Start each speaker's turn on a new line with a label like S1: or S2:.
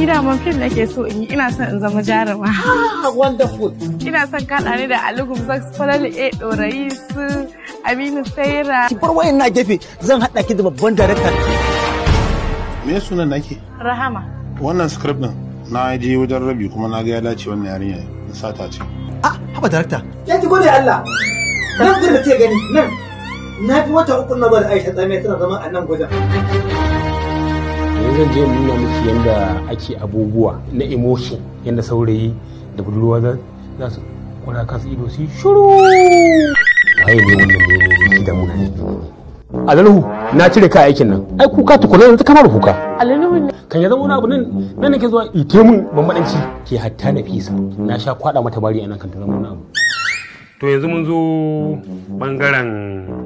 S1: Ni da man fim nake so in yi, ina son in zama jaruma.
S2: Ah, wonderful.
S1: Ina son kaɗa ni da Ali Gumzak, Falal A Ɗorayi, su Aminu Saira.
S2: Ki bar wayan na gefe, zan haɗa ki da babban director.
S3: Me sunan naki?
S1: Rahama.
S3: Wannan script din na je wajen rabi kuma na ga ya dace wannan yarinya in sata ce.
S2: Ah, haba director. Ya ki gode Allah. Nan gurin da ke gani nan. Na fi wata 3 na bar Aisha Tsamiya tana zama a nan gurin.
S4: Yanzu zan je in nuna miki yadda ake abubuwa na emotion, yadda saurayi da budurwa za su kura kansu ido su yi shuru. Waye ne wannan? Ne ne ki damuna ne? Alaluhu, na cire ka aikin nan. Ai kuka tukuna yanzu kamar kuka.
S1: Alaluhu ne.
S4: Kan ya zama wani abu nan nan nake zuwa ite mun bambadanci ke hatta na fisa. Na sha kwada mata bari a nan kan ta zama wani abu. To yanzu mun zo bangaren